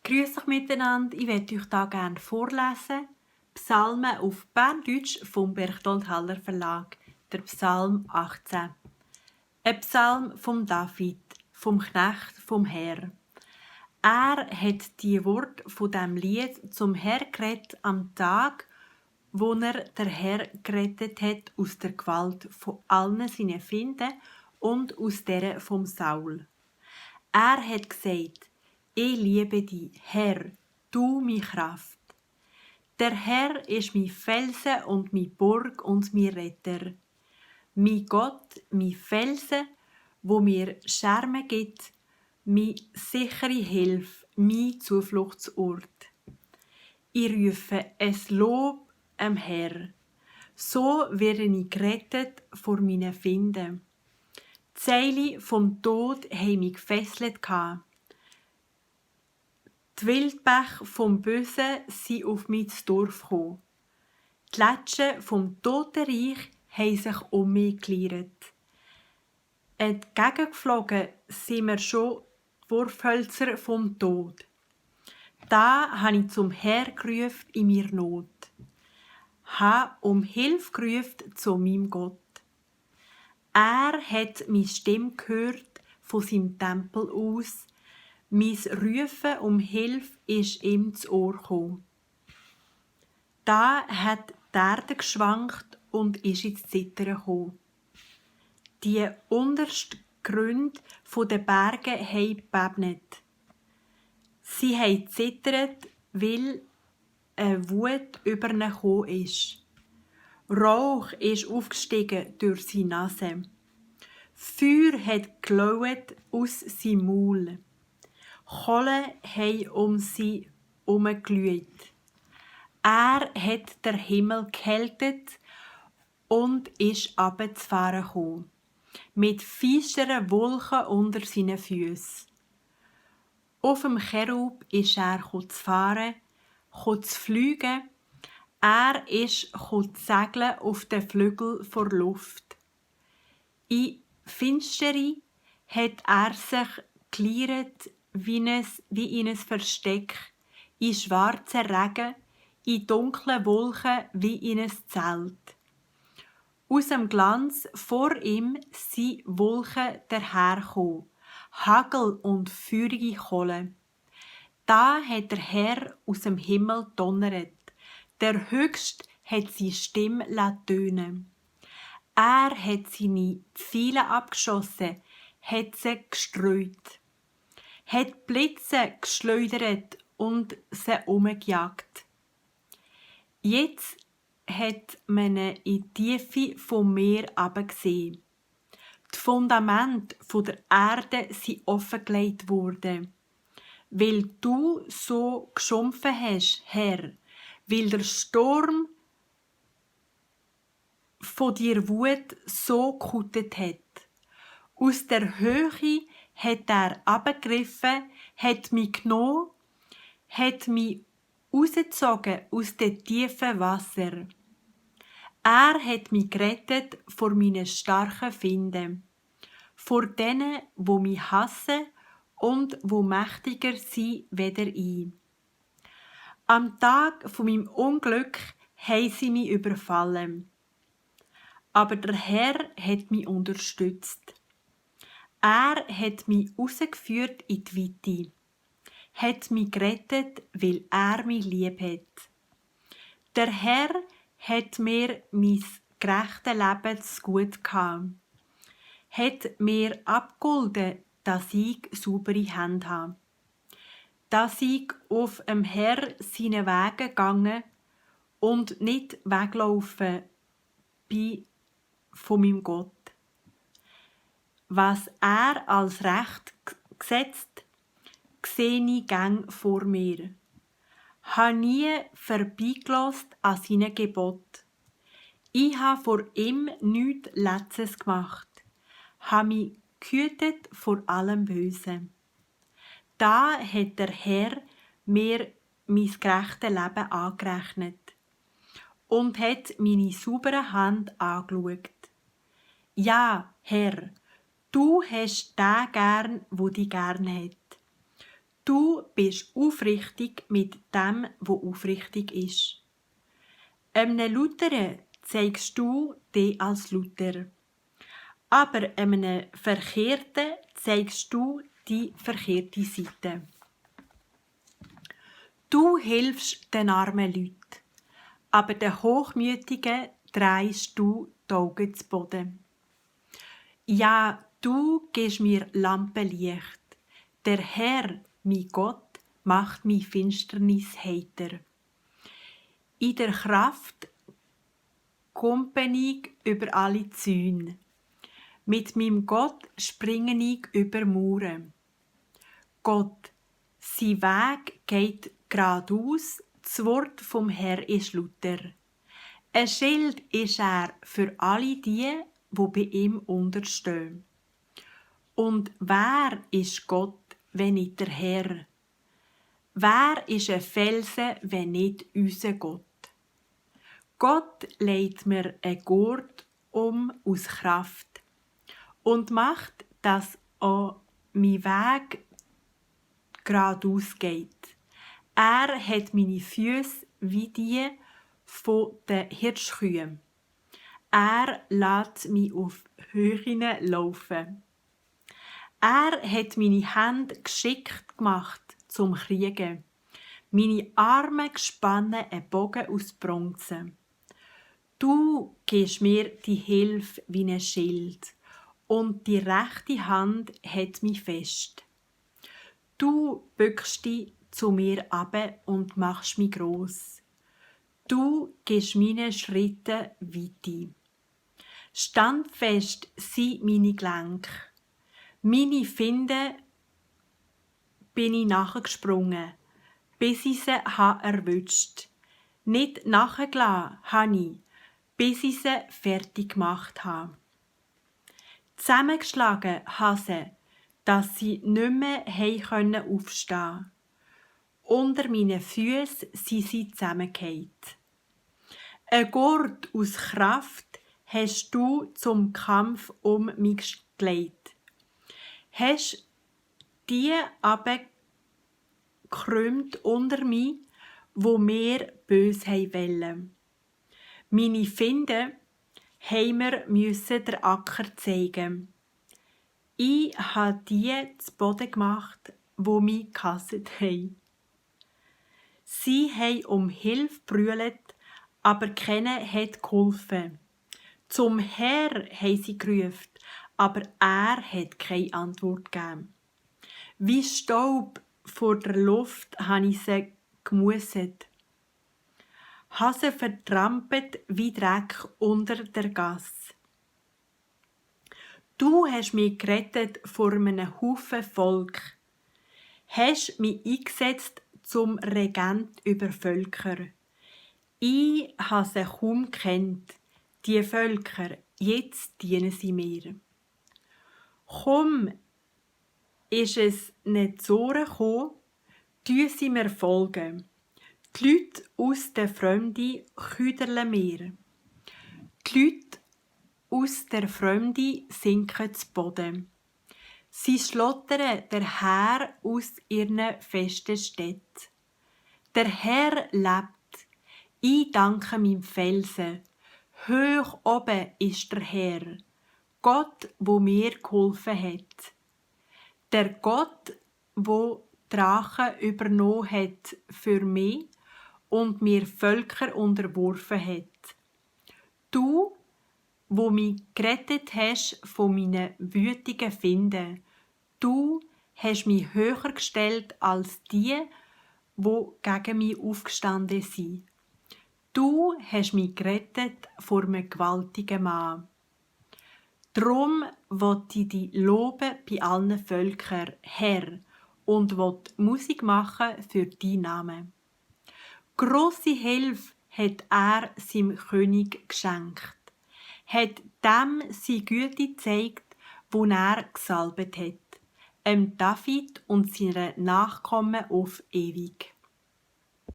Grüß euch miteinander, ich werde euch hier gerne vorlesen. Psalmen auf Berndeutsch vom Berchtold Haller Verlag, der Psalm 18. Ein Psalm vom David, vom Knecht vom Herr. Er hat die Worte von dem Lied zum Herr geredet am Tag, wo er der Herr gerettet hat aus der Gewalt von allen seinen Finden und aus der vom Saul. Er hat gesagt: Ich liebe dich, Herr, du meine Kraft. Der Herr ist mein Felsen und meine Burg und mein Retter. Mein Gott, mein Felsen, wo mir Scherme gibt, meine sichere Hilfe, mein Zufluchtsort. Ich rufe es Lob am Herr. So werde ich gerettet vor meinen Finden. Die Seile vom Tod haben mich gefesselt. Die Wildbäche vom Bösen sind auf mich ins Dorf gekommen. Die Letschen vom Totenreich haben sich um mich geleiert. Entgegengeflogen sind mir schon die Wurfhölzer vom Tod. Da habe ich zum Herr gerufen in meiner Not. Habe um Hilfe gerufen zu meinem Gott. Er hat meine Stimme gehört von seinem Tempel aus. Mein Rufen um Hilfe ist ihm ins Ohr gekommen. Da hat die Erde geschwankt und ist ins Zittern gekommen. Die untersten Gründe der Berge haben gebebnet. Sie haben zittert, weil eine Wut über ihn gekommen ist. Rauch ist aufgestiegen durch seine Nase. Feuer hat gelauet aus seinem Maul. Kohlen haben um sie herumgeglüht. Er hat den Himmel gehältet und ist runterzufahren gekommen, mit feisteren Wolken unter seinen Füßen. Auf dem Cherub ist er zu fahren, zu fliegen. Er ist zu segeln auf den Flügel vor Luft. In Finstere hat er sich geleiert wie in ein Versteck, in schwarzen Regen, in dunklen Wolken wie in ein Zelt. Aus dem Glanz vor ihm sind Wolken dahergekommen, Hagel und feurige Kohlen. Da hat der Herr aus dem Himmel donnert, der Höchste hat seine Stimme tönen. Er hat seine Pfeile abgeschossen, hat sie gestreut, hat Blitze geschleudert und sie umgejagt. Jetzt hat man in die Tiefe vom Meer herabgesehen. Die Fundamente der Erde sind offengelegt worden. Weil du so geschumpfen hast, Herr, weil der Sturm von dir Wut so gekutet hat. Aus der Höhe hat er abgegriffen, hat mich genommen, hat mich rausgezogen aus dem tiefen Wasser. Er hat mich gerettet vor meinen starken Finden, vor denen, wo mich hassen und wo mächtiger sind weder ich. Am Tag von meinem Unglück haben sie mich überfallen. Aber der Herr hat mich unterstützt. Er hat mich rausgeführt in die Weite, hat mich gerettet, weil er mich lieb hat. Der Herr hat mir mein gerechtes Leben zu gut gehabt, hat mir abgegolten, dass ich saubere Hände habe, dass ich auf dem Herr seine Wege gegangen und nicht weglaufen bin von meinem Gott. Was er als Recht gesetzt, sehe ich gäng vor mir. Habe nie vorbeigelassen an seinen Gebot. Ich habe vor ihm nichts Letztes gemacht, habe mich gehütet vor allem Bösen. Da hat der Herr mir mein gerechtes Leben angerechnet und hat meine saubere Hand angeschaut. Ja, Herr, du hast den gern, wo dich gern hat. Du bist aufrichtig mit dem, wo aufrichtig ist. Einem Luther zeigst du dich als Luther. Aber einem Verkehrten zeigst du die verkehrte Seite. Du hilfst den armen Leuten, aber den Hochmütigen drehst du die Augen zu Boden. Ja, du gibst mir Lampenlicht. Der Herr, mein Gott, macht mi Finsternis heiter. In der Kraft kumpen ich über alle Zäune. Mit meinem Gott springe ich über Mauern. Gott, sein Weg geht geradeaus, das Wort vom Herr ist Luther. Ein Schild ist er für alle die bei ihm unterstehen. Und wer ist Gott, wenn nicht der Herr? Wer ist ein Felsen, wenn nicht unser Gott? Gott legt mir ein Gurt aus Kraft und macht, dass auch mein Weg geradeaus geht. Er hat meine Füße wie die von den Hirschkühen. Er lässt mich auf Höhen laufen. Er hat meine Hände geschickt gemacht zum Kriegen. Meine Arme gespannt einen Bogen aus Bronze. Du gibst mir die Hilfe wie ein Schild, und die rechte Hand hat mich fest. Du bückst dich zu mir ab und machst mich gross. Du gibst meine Schritte Weite. Standfest sind meine Gelenke. Meine Finde bin ich nachgesprungen, bis ich sie erwischt. Nicht nachgelassen habe ich, bis ich sie fertig gemacht habe. Zusammengeschlagen habe sie, dass sie nicht mehr aufstehen konnten. Unter meinen Füßen sind sie zusammengefallen. Ein Gurt aus Kraft hast du zum Kampf um mich gelegt. Hast die abgekrümmt unter mich, wo mir bös wollen. Meine Finde haben mir den Acker zeigen. Ich habe die zu Boden gemacht, wo mich gehasst haben. Sie haben um Hilfe brüllt, aber keiner hat geholfen. Zum Herr haben sie gerufen, aber er hat keine Antwort gegeben. Wie Staub vor der Luft habe ich sie gemusset. Habe sie vertrampelt wie Dreck unter der Gasse. Du hast mich gerettet vor einem Haufen Volk. Hast mich eingesetzt zum Regent über Völker. Ich habe sie kaum gekannt, die Völker, jetzt dienen sie mir. Komm, ist es nicht zu Ohren gekommen, tun sie mir folgen. Die Leute aus der Fremde küderlen mir. Die Leute aus der Fremde sinken zu Boden. Sie schlottern der Herr aus ihren festen Städten. Der Herr lebt. Ich danke meinem Felsen. Hoch oben ist der Herr, Gott, wo mir geholfen hat. Der Gott, wo Drachen übernommen hat für mich und mir Völker unterworfen hat. Du, wo mich gerettet hast von meinen wütigen Finden. Du hast mich höher gestellt als die, wo gegen mich aufgestanden sind. Du hast mich gerettet vor einem gewaltigen Mann. Drum will ich dich loben bei allen Völkern, Herr, und will Musik machen für deinen Namen. Grosse Hilfe hat er seinem König geschenkt, hat dem seine Güte gezeigt, wo er gesalbt hat, David und seinen Nachkommen auf ewig.